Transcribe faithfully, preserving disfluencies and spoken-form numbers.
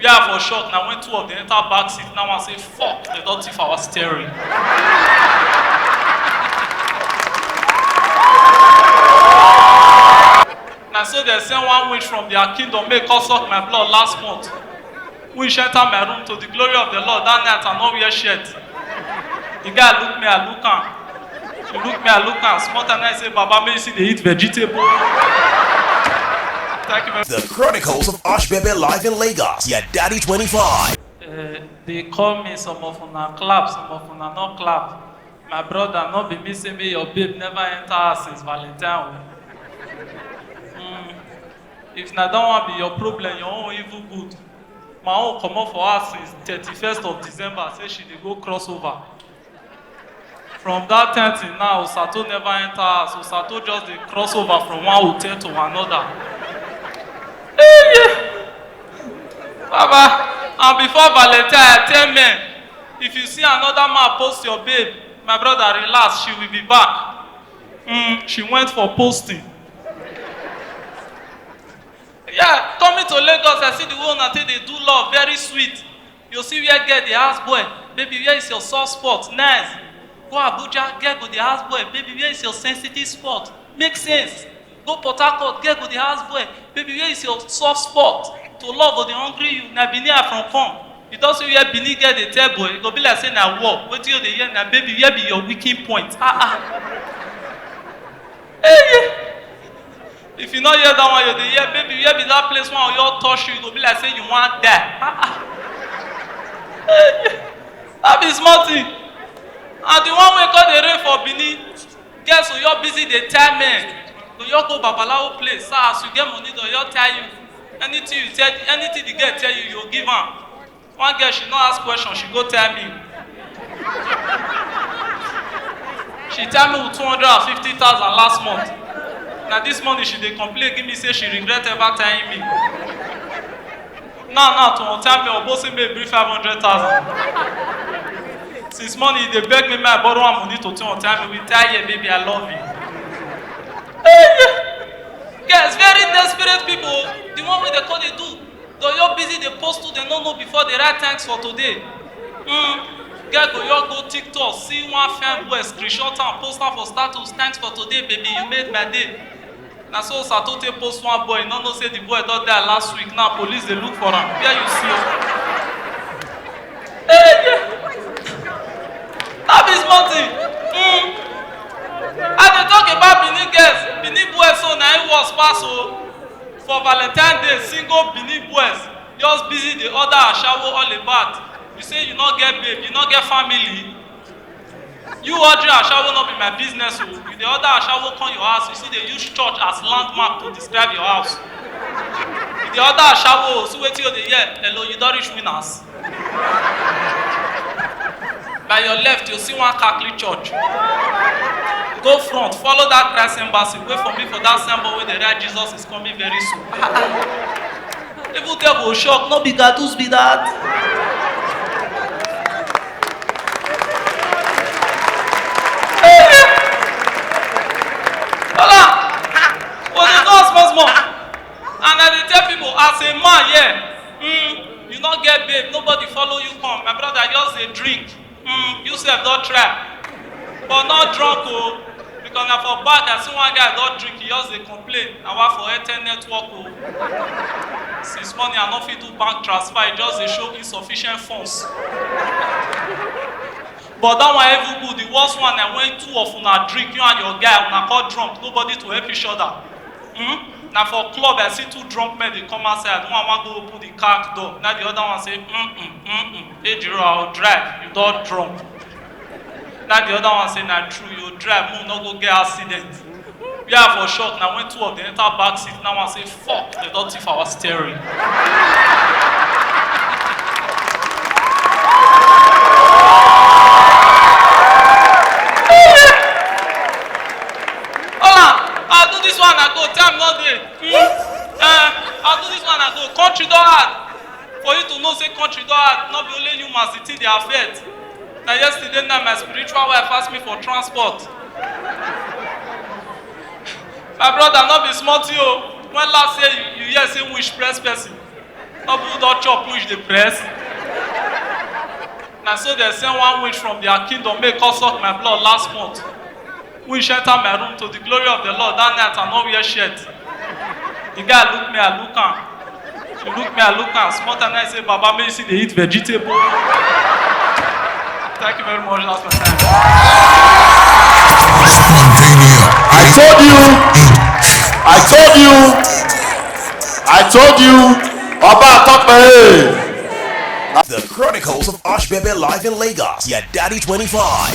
Yeah, for shock. Now when two of them enter back seat, now I say, "Fuck, they don't thief our steering." Now so they send one witch from their kingdom, make us suck my blood last month. Witch enter my room to the glory of the Lord. That night I no wear shirt. The guy look me, I look am. She look me, I look am. Small time I say, "Baba, may you see they eat vegetable." Thank you very much. The Chronicles of Osh Bebe live in Lagos. Yeah, Daddy twenty-five. Uh, they call me, some of una clap, some of una not clap. My brother, not be me say me your babe never enter house since Valentine. Mm. If na that one be your problem, your own even good. My own comot for house since thirty-first of December, say she dey go crossover. From that time till now, Osato never enter house. Osato just dey cross over from one hotel to another. Hey, yeah. Baba, and before Valentine, I tell men, if you see another man post your babe, my brother, relax, she will be back. Mm, she went for posting. Yeah, coming to Lagos, I see the way una take dey do love, very sweet. You see where girl dey ask boy, "Baby, where is your soft spot?" Nice. Go Abuja, girl go dey ask boy, "Baby, where is your sensitive spot?" Make sense. Go Port Harcourt, girl go dey ask boy, "Baby, where is your soft spot?" To love go dey hungry you. Na Benin I from come. You don see where Benin girl dey tell boy, e go be like say na war. Wetin you dey hear na, "Baby, where be your weakening point?" Ah, ah. Hey, yeah. If you no hear that one, you dey hear, "Baby, where be that place when you touch you?" E go be like say you wan die. Ah, ah. Hey, yeah. That be small thing. And the one wey come dey reign for Benin, girls go just busy dey tell men. Go just go babalawo place. So as you get money, dem go just tell you. Anything you tell, anything the girl tell you, you give am. One girl, she no ask question, she go tell me. She tell me with two hundred and fifty thousand last month. Now this morning she dey complain, give me say she regret ever telling me. Now, now, to tell me, Obosi may bring five hundred thousand. Since morning, they beg me, "My borrow one money to tell me, we tell you, baby, I love you." Hey, yeah. Yes, very desperate people. The one wey dey call dey do. Though you're busy, they post to, they no know before they write, "Thanks for today." Mm. Girl go, you go TikTok, see one fine boy, screenshot and post am for status, "Thanks for today, baby, you made my day." Na so Sato take post one boy, no know say the boy don die last week. Now police dey look for am. Where you see am? Hey, yeah. That be small thing. Mm. I dey talk about Benin girls, Benin boys, so na im worse pass o. For Valentine Day, single Benin boys just busy dey order ashawo all about. You say you no get babe, you no get family. You ordering ashawo no be my business o. You dey order ashawo come your house, you still dey use church as landmark to describe your house. You dey order ashawo o, so wetin you dey hear? Hello, you don reach Winners? By your left, you see one Catholic church. Go front, follow that Christ embassy. Wait for me for that symbol wey dey write, "Jesus is coming very soon." Even devil shock, no be gadus be that. Hola, we dey go small small. And I dey tell people, as a man here, mm, you no get babe, nobody follow you come. My brother, just dey drink. Mm, you sef don try, but not drunk o. Because na for back, I see one guy don drink, he just dey complain. Na wa for Airtel network o. Since morning, I no fit do bank transfer, e just dey show insufficient funds. But that one even good. The worst one na when two of una drink, you and your guy, una come drunk, nobody to help each other. Hmm? Na for club, I see two drunk men dey come outside. One wan go open the car door. Now the other one say, "Mm-mm, mm-mm. Ejiro, I will drive. You don drunk." Now the other one say, "Na true, you drive. Make we no go get accident." We are for shock. Now when two of them enter back seat, now I say, "Fuck, they don thief our steering." Hola, I do this one, I go. Time no dey. Hmm? Eh, I do this one, I go. Country don hard. For you to know say country don hard, no be only humans the thing dey affect. Na yesterday night my spiritual wife ask me for transport. My brother, no be small thing o. When last year you, you hear say witch press person? People don chop, which dey press. Na so dem send one witch from their kingdom make come suck my blood last month. Witch enter my room, to the glory of the Lord, that night I no wear shirt. The guy look me, I look am. She look me, I look am. Small time I say, "Baba, make you see dey eat vegetable." Thank you very much. That's my time. Spontaneous. I told you. I told you. I told you. Oba, talk my name. The Chronicles of Osh Bebe live in Lagos. Yeah, Daddy twenty-five.